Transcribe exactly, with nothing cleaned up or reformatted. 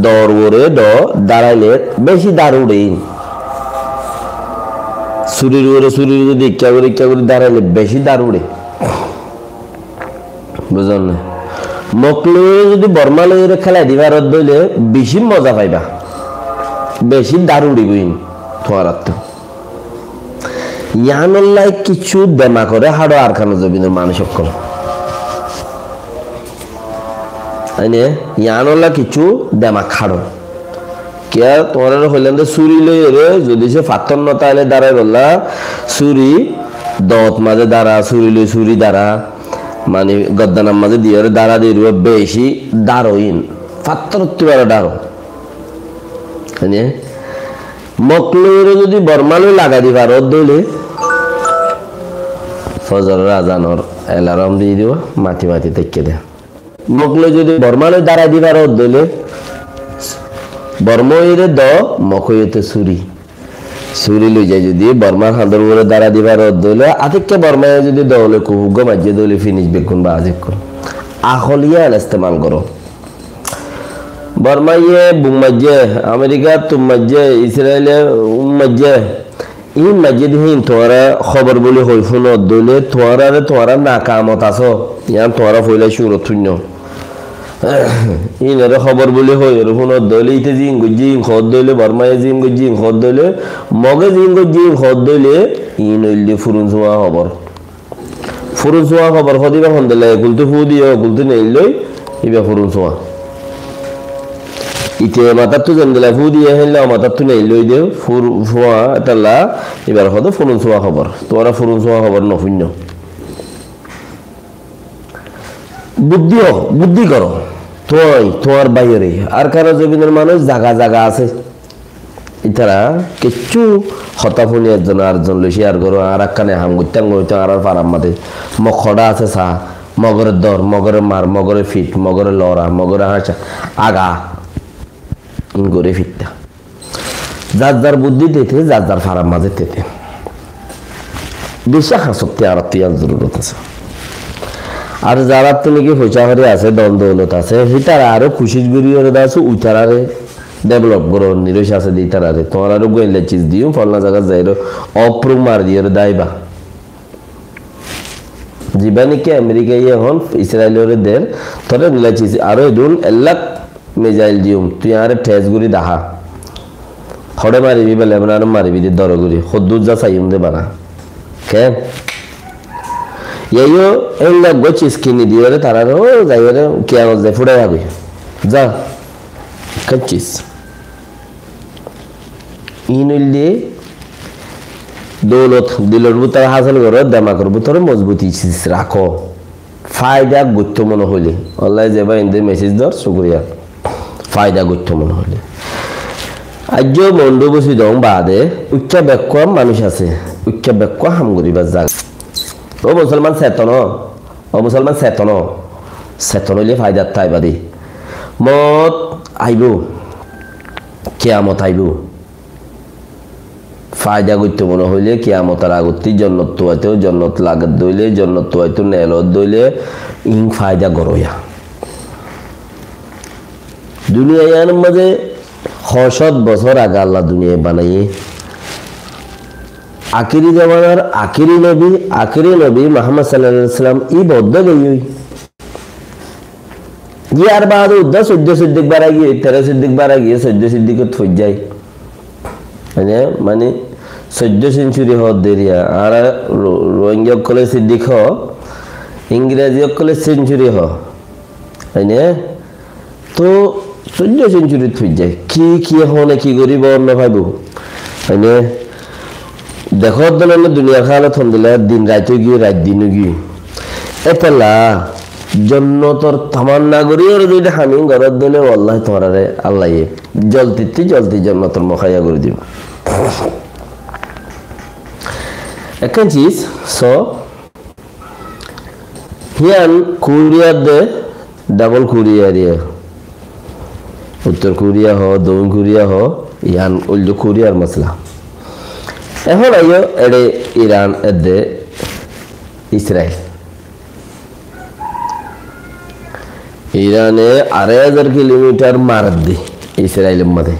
door uore do dáraile beci dár uçé. Surir uore surir zodi ikká gorí ikká gorí dáraile beci dár uçé. Buzón né? Mok loiyóre zodi Bormá loiyóre kélai di faro dóile beci moza faiba. Beci dár uçíbo in tuáñrattú. Yiánolla kissú demak ore háço Arkanor zobinor manúic ókkol. Aine, yiánolla kissú demak háço. Kiyá tuáñrare hoilám de suri loiyóre, zodi se fattór no táile dáraibólla, suri doot mazé dára, suri loi suri dára, mani goddanar mazé diyóre dára de uwa beci dár oin. Fattórottú baro dár. Aine, Mok loiyóre zodi Bormá loi lagai di faro dóile, fozoror azanor elarom di diba, mati mati táikke de. Mok loi zodi Bormá loi dárai di faro dóile, Bormá óiyore do, Mok óiyore suri. Suri loi zai zodi Bormár hañdor uore dárai di faro dóile, atikka Bormá zodi dóile kufuggó maijje dóile finish bekkún ba azikkún. Ahol yián estemal goró. Bormáye bum maijje, Amerikar tum maijje, Israile um maijje. Ín maijje de hín tuáñra hóbor buli hoi fúnot dóile, tuáñrare tuáñra nakamot asó. Yián tuáñra foila cúrot fúinno. Ínore hóbor buli hoi ore fúnot dóile, íte zin goijje ín hoót dóile, Bormáye zin goijje ín hoót dóile, Moge zin goijje ín hoót dóile, ín óilde furun suwa hóbor. Furun suwa hóbor hoó de íba hondilla, ekultú fú diye, ekultú neillói, íba furun suwa. Ite matattú zendilla fú diye, héndilla matattú neillói de, fur-, fuwa, étalla, íbar hoó de furun suwa hóbor. Tuáñra furun suwa hóbor no fúinno. Buddí hoó, buddí goró. Tuáñi, tuáñr báiyore. Arkanor zobinor manúic zaga zaga asé. Ítara kessú hotá fúni ezzon arezzon loi cíyar goró, añára ekkán ham goittám goi, añárar farar mazé Mok hoçé asé sa, Mogore dór, Mogore mar, Mogore fit, Mogore lora, Mogore háñca, aga, ín gorí fitta. Zar zar buddí tete, zar zar farar mazé tete. Beci hañsotti añárattú yián zorurot asé. Ar zarattú niki foicá kori asé, don doulot asé, hítara aró kucíc gorí ore de asé, uitarare develop goron, niroc asé de ítarare. Tuáñrare uggwá endilla ciz diyum, folna zagat zaiyóre, opruk mari diyóre de aiba. Zibá niki Amerikaye ehón Israilore der, tore endilla ciz aró edún ek lak mizail diyum, tui añáre test gorí dahá. Hoçé maribi, bele Lebanonot maribi de dóro gorí, hoddúr za saiyum de bana. Ke? Yaiyo, endilla uggwá ciz kini diyóre tarare, ó, zaiyóre, kiyamot zai fúçai agói. Za. Ekkán ciz. Ín óilde doulot dilor bútore hásil goró, demakor bútore mozbuti ciz rakó. Faida goittó mone hoilé. Wallahi zeba inde message dor, cúkuriya. Faida goittó mone hoilé. Aijjó Mondu bosi dong baade, uikká bekkúa manúic asé, uikká bekkúa ham goribar zaga. Ó musolman seton ó, ó musolman seton ó, seton óile faida táiba de. Moot aibó, kiyamot aibó. Faida goittó mone hoilé, kiyamotor agottí jonnot tuaitó, jonnot laget dóile, jonnot tuaitó nelot dóile, ín faida goroya. Duniya iyanor mazé hoó cót bosór age Allah duniya banaiyé. Akéri zomanar akéri nobi, akéri nobi Muhammad sallallahu alaihi wasallam, í boddo giyói. Yar baade udda soiddó siddik bara giyé, teró siddik bara giyé, soiddó siddikot foijjai. Mane, mane, soiddó century hoó deriya. Añára Ro-, Rohingya ókkole siddik hoó, Ingrezi ókkole century hoó. Mane, to soiddó centuryt foijjai. Ki, ki hone ki goribo, no faibo. Mane, Dekó dóile duniyar hálot hondilla, din rait ói giyé, rait din ói giyé. Étella jonnotor tamanna gorí ore zodi ham ín goró dóile, wallahi tuáñrare Allaye joldittú joldi jonnotor muhaiya gorí dibo. Ekkán ciz, so, Yián Korea de, double Korea area. Uttor Korea hoó, Dokkín Korea hoó, yián óilde Korear masala. Ehón aiyó eçe Iran edde Israel. Irane arai házar kilomitar mar de. Israilor mazé.